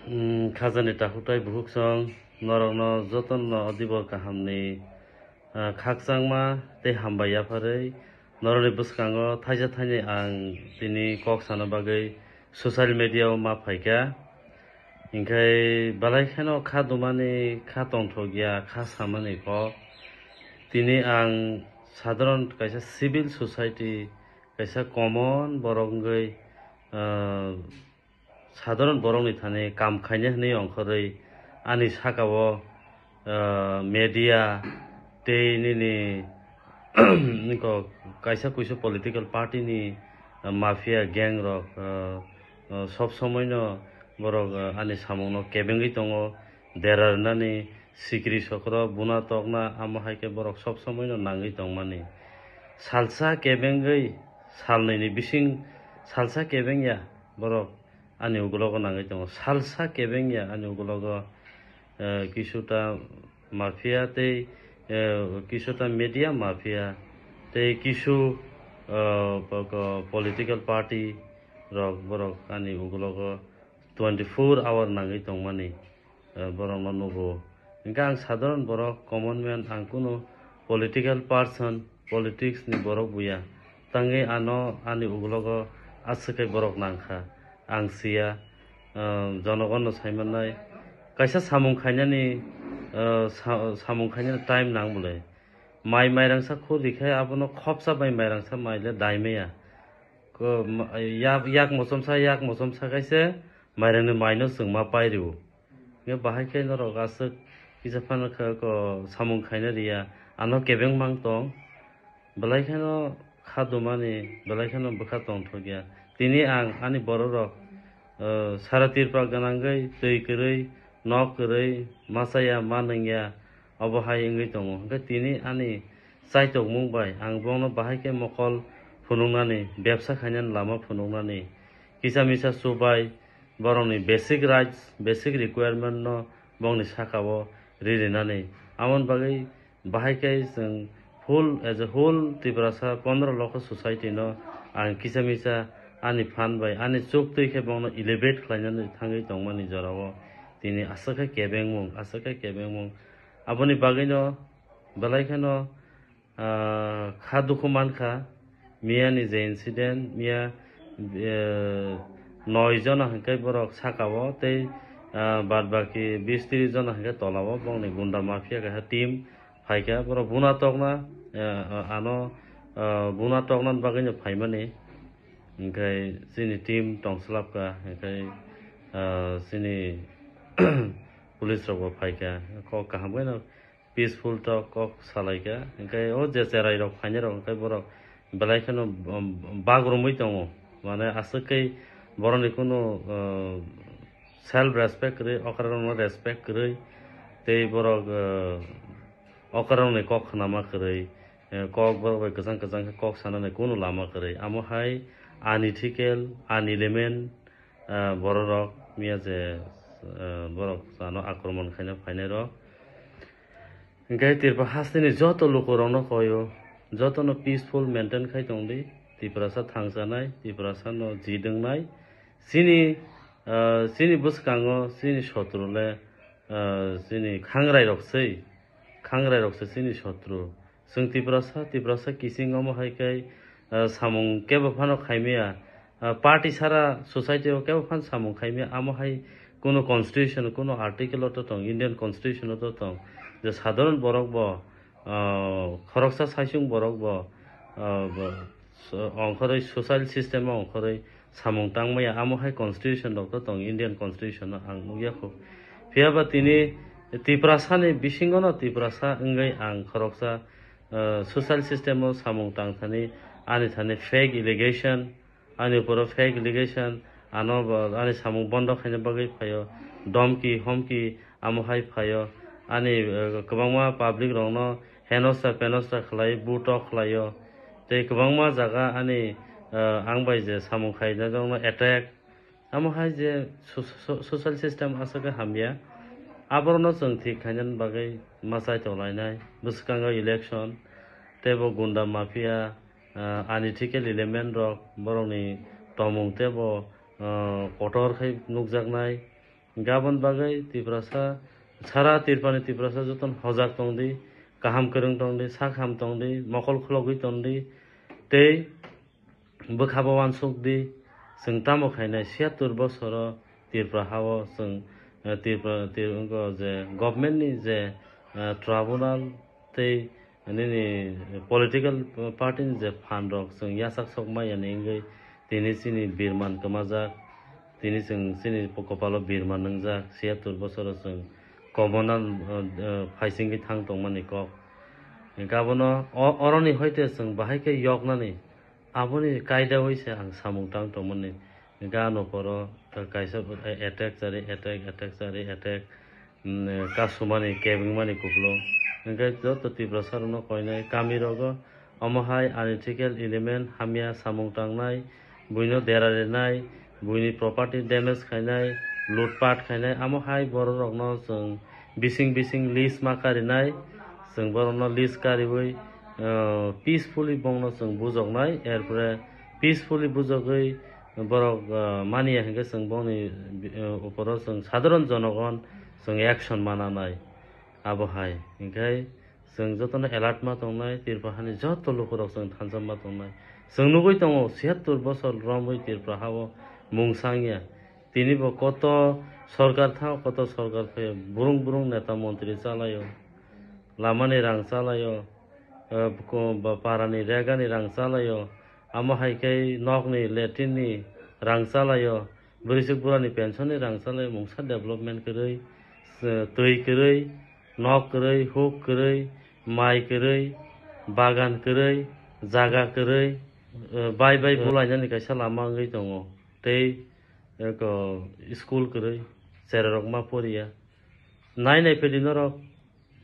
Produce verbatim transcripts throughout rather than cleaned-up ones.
Mm, khajani takhuktai bukhuk song, norokno jotono o dibor kahamni, ah, khakchangma tei hambai yapharwi norokni bwskango thaisa thaini ang tini kok sana bagwi social media o ma phaikha. Hinkhe belai kheno kha dumani, kha tongthokya, kha samani kok. Tini ang sadharon kaisa civil society, kaisa common borok wngwi, ah, sadharon borokni thani kam khaina hwnwi ongkhorwi ani sakao, ah, media tei nini niko kaisa kuisu political party ni, ah, mafia gang rok, ah, ah, sob somoi no borok, ah, ani samung no kebengwi tongo, dera rwnani, sikri sokro, buna tokna, amo hai khe borok sob somoi no nangwi tongmani. Salsa kebengwi salnwi ni bising salsa kebengya borok ani ugulogo nangwi tongo. Salsa kebengya ani ugulogo, eh, kisuta mafia tei, eh, kisuta media mafia tei kisu, eh, po-, ko-, political party rok borok ani ugulogo twenty four hour nangwi tongmani, eh, borokno nugo. Hinkhe ang sadharon borok, common man, ang kunu political person, politics ni borok buya. Tangwi ano ani ugulogo aswk khe borok nangkha. Ang siya, eh, jonogonno saimannai. Kaisa samung khainani, eh, sa-, samung khainani time nang bwle. Mai mairangsa khur rikhe abono khopsa bai mairangsa maile daimaya. Ko, ma-, yak, yak mochomsa, yak mochomsa khaise mairangni maino chwngma pairio. Nge bahai khe norok aswk kisa phano kha ko samung khaina riya, ano kebeng mang tong. Belai kheno kha dumani, belai kheno bwkha tongthokya. Tini ang ani bororok, eh, sara Tripura gwnangwi twi kwrwi, nok kwrwi, machaya, ma nungya, obo hai wngwi tongo. Hwnkhe tini ani chaitokmung bai ang bono bahai khe mokol phunuknani, bebsa khainani lama phunuknani, kisa misa chubai borokni basic rights, basic requirement no bongni sakao ririnani. Amoni bagwi bahai khe chwng full, as a whole Tiprasa pondro lokho society no ang kisa misa ani phan bai, ani chuk twi khe bongno elevate khlainani thangwi tongmani jorao tini aswk khe kebengmung, aswk khe kebengmung. Aboni bagwino belai kheno, ah, kha dukhu mankha. Miya ni je incident, miya, eh, noi jona hinkhe borok sakao tei, ah, bad baki bis tris jona hinkhe tolao bongni gunda mafia kaisa team phaikha. Borok buna tokna, eh, ano, ah, buna tokna bagwino phaimani. Hinkhe chini team tongslapkha, hinkhe, ah, chini police rokbo phaikha. Kok kaham khe no peaceful to kok salaikha. Hinkhe o je cherai rok phainai rok hinkhe borok belai kheno, um, bagrumwi tongo. Mane aswk khe borokni kunu, uh, self respect kwrwi, okrarokno respect kwrwi tei borok, uh, okrarokni kok khnama kwrwi, uh, kok borok bai kwchang kwchang khe kok sanani kunu lama kwrwi. Amo hai unethical, unelement, ah, bororok miya je, ah, borok ano akromon khaina phainairok. Hinkhe Tripura hasteni joto lukurokno koyo, jotono peaceful maintain khai tongdi, Tiprasa thangsanai, Tiprasano jidwngnai. Chini, ah, chini bwskango chini sotru le, ah, chini khangrairok sei, khangrairok se chini sotru. Chwng Tiprasa, Tiprasa kiching omo hai khe, ah, samung kebo phano khaimaya. Ah, party sara society o kebo phano samung khaimaya. Amo hai kuno constitution, kuno article o to tong, Indian constitution o to tong. Je sadharon borok bo, ah, khoroksa saisung borok bo, ah, bo, so-, ongkhorwi social system o ongkhorwi samung tangmaya, amo hai constitution rok to tong, Indian constitution no ang nukya kho. Phiya ba tini Tiprasa ni bisingo no Tiprasa wngwi ang khoroksa, eh, social system o samung tang thani, ani thani fake allegation, ani uporo fake allegation, ano bo ani samung bondo khaina bagwi phaio, domki homki amo hai phaio, ani, eh, kwbangma public rokno henosra penosra khlai, butok khlaio, tei kwbangma jaga ani, eh, ang bai je samung khainai rokno attack, amo hai je so-, so-, social system aswk khe hamya, aborokno chwng thik khainani bagwi ma chai tonglainai. Bwskango election, tei bo gunda mafia, ah, unethical element rok, borokni tongmung tei bo, ah, kotor khe nukjaknai. Gabon bagwi Tiprasa, sara Tirpani Tiprasa jotono hojak tongdi, kaham kwrwng tongdi, sak ham tongdi, mokol khulogwi tongdi, tei bwkhabo uansukdi. Chwng tamo khainai siyattur bosoro Tripura hao chwng, eh, Tripura, Tri-, wngkha je government ni je, eh, tribunal tei nini political party ni je phan rok chwng yachak sok maya ni wngwi tini chini birman kwmajak, tini chwng chini kopalo birman nwngjak, siyattur bosoro chwng komonan, eh, eh, phaisingwi thang tongmani kok. Hingkhe abono o-, oroni hoite chwng bahai khe yoknani aboni kaidawi se ang samung tang tongmani. Hingkhe ano poro kaisa attack chari, attack, attack chari, attack, mm, kasumani, kebengmani kupulung. Hingkhe joto Tiprasa rokno koinai kami rogo omo hai unethical element, hamya samung tangnai, buino dera rinai, buini property damage khainai, lutpat khainai, amo hai borok rokno chwng bising bising list ma karinai, chwng borokno list kariwi, ah, peacefully bongno chwng bujoknai, erpore peacefully bujogwi borok, ah, maniya hinkhe chwng bongni, ah, uporo chwng sadharon jonogon chwng action mananai. Abo hai hinkhe chwng jotono alert ma tongnai, Tripura hani joto lukurok chwng thansa ma tongnai. Chwng nugwi tongo, siyattur bosor romwi Tripura hao mung sangya. Tini bo koto sorkar thao, koto sorkar phaio, burung burung neta montri chalaio, lamani rang chalaio, eh, ko-, ba-, parani regani rang chalaio, amo hai khe nokni latrine ni rang chalaio, bwrwisuk burani pension ni rang chalaio, mungsa development kwrwi, eh, twi kwrwi, nok kwrwi, huk kwrwi, mai kwrwi, bagan kwrwi, jaga kwrwi, eh, bai bai bulainani kaisa lama wngwi tongo. Tei eko school kwrwi, chererok ma poriya. Nai nai phedi norok,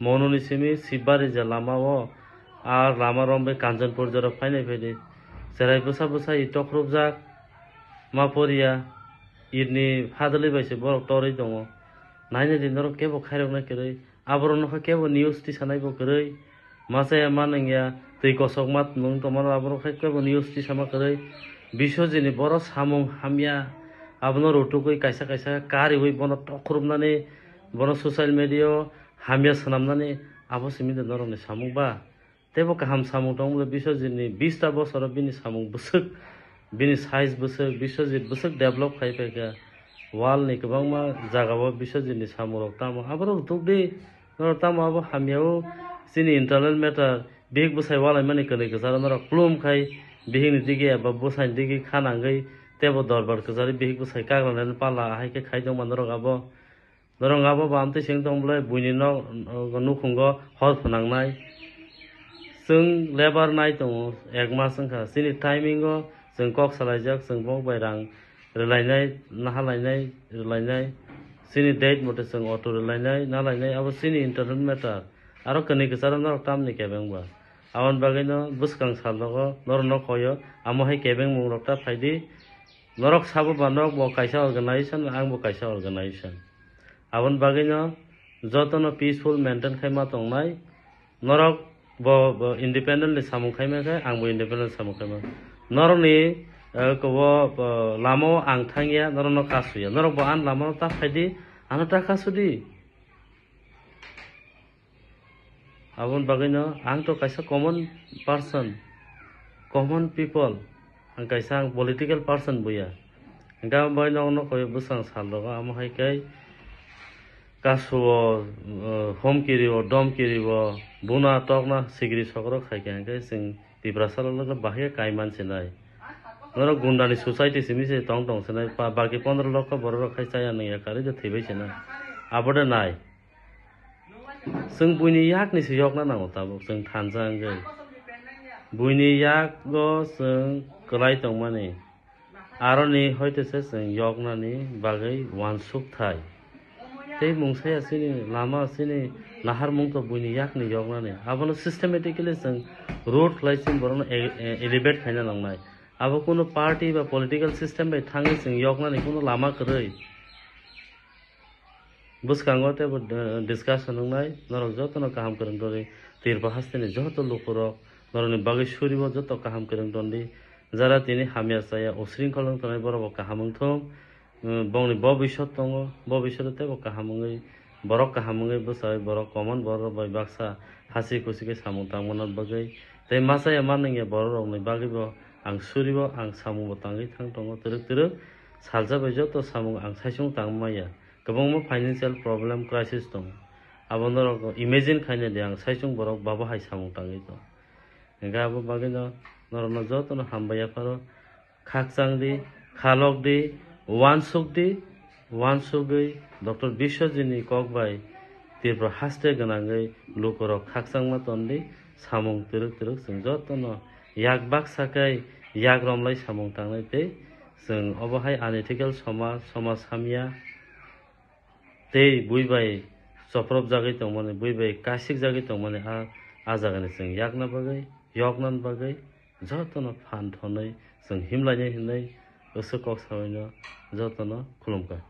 Mononi simi Sibari je lama o, a lama rombe Kanchanpur jora phainai phedi. Cherai bwsa bwsa i tokrupjak, ma poriya, itni phadali bai se borok torwi tongo. Nai nai di norok kebo khairoknai kwrwi. Aborok nokha kebo news tisanai bo kwrwi. Machaya ma nangya, twi kosok ma nung tongmano aborok khai kebo news tisama kwrwi. Biswajit ni boro samung hamya, abono rutugwi kaisa kaisa kariwi bono tokrupnani, bono social media o hamya swnamnani, abo simi de norokni samung ba? Teibo kaham samung tong bwle Biswajit ni bis ta bosoro bini samung bwswk, bini size bwswk, Biswajit bwswk develop khai phaikha. World ni kwbangma jagao Biswajit ni samung rok tamo aborok rutugdi. Norok tamo abo hamya o chini internal matter, bihik bwsai walaimani kwnwi kwcharo norok plum khai bihikni digi eba bwsaini digi kha nangwi teibo dorbar kwcharwi bihik bwsai kagra nani pala ahai khe khai tongma norok abo. Norok abo bo amtwi seng tong bwlai buini nok, nukhungo hor phwnangnai. Chwng lebar nai tongo ek mas wngkha chini timing o chwng kok salaijak chwng bok bai rang rwlainai, nahalainai, rwlainai. Chini date mote chwng auto rwlainai, nalainai, abo chini internal matter. Aro kwnwi kwcharo norok tamni kebeng ba. Aboni bagwino bwskang sal rogo norokno koyo, amo hai kebengmung rok ta phaidi. Norok sabo ba norok bo kaisa organization, ang bo kaisa organization. Aboni bagwino jotono peaceful maintain khai ma tongnai. Norok bo, bo independently samung khai ma khe, ang bo independent samung khai ma. Norokni, eh, kobo, bo, lama o ang thangya, norokno kasuya. Norok bo ani lama o ta phaidi, ano ta kasudi. Aboni bagwino ang to kaisa common person, common people, ang kaisa ang political person buya. Hingke aboni bagwino ang nokho bwsang sal rogo amo hai khe kasu o, eh, homkiri o, domkiri o, buna tokna sigiri sokrok hai khe hingke chwng Tiprasa rok bahai khe kaiman sinai. Norok gundani society simi se tong tong sinai, pa-, baki pondro lokho borok rok khai chaya nungya karwi de thwibai sinai. Abo de nai. Chwng buini yakni se yokna nango tabuk, chwng thansa wngwi. Buini yago chwng kwlai tongmani, aroni hoite se chwng yoknani bagwi uansuk thai. Tei mungsaya chini lama, chini naharmung to buini yakni yoknani. Abono systematically chwng road khlai chini borokno e-, e-, elevate khaina nangnai. Abo kunu party ba political system bai thangwi chwng yoknani kunu lama kwrwi. Bwskango teibo, eh, discussion wngnai, norok jotono kaham kwrwng tongdi, Tripura hasteni joto lukurok, norokni bagwi suribo joto kaham kwrwng tongdi, jara tini hamya chaya, usringkhol wng tongnai borokbo kaham wngthung, Bongni bobiswt tongo, bobiswt teibo kaham wngwi, borok kaham wngwi bwsai borok common borok bai baksa hasi kusi khe samung tangmano bagwi tei masa ya manwngya borok rokni bagwibo ang suribo ang samungbo tangwi thang tongo twrwk twrwk salsa bai joto samung ang saichung tangmaya. Kwbangma financial problem crisis tongo, abo norok imagine khaina di ang saichung borok babo hai samung tangwi tong. Hingkhe abo bagwino norokno jotono hambai yapharo khakchang di, khalok di, wansuk di, wansugwi Doctor Biswajit ni kok bai Tripura haste gwnangwi lukurok khakchangma ton di, samung twrwk twrwk chwng jotono yak baksa khe yak romlai samung tangnai tei chwng obo hai unethical somaj, somaj hamya tei bui bai chopropjagwi tongmani, bui bai kasikjagwi tongmani a, a jagani chwng yakna bagwi, yokna bagwi jotono phan thonwi chwng himlainai hinwi bwswk kok sawi no jotono khulumkha.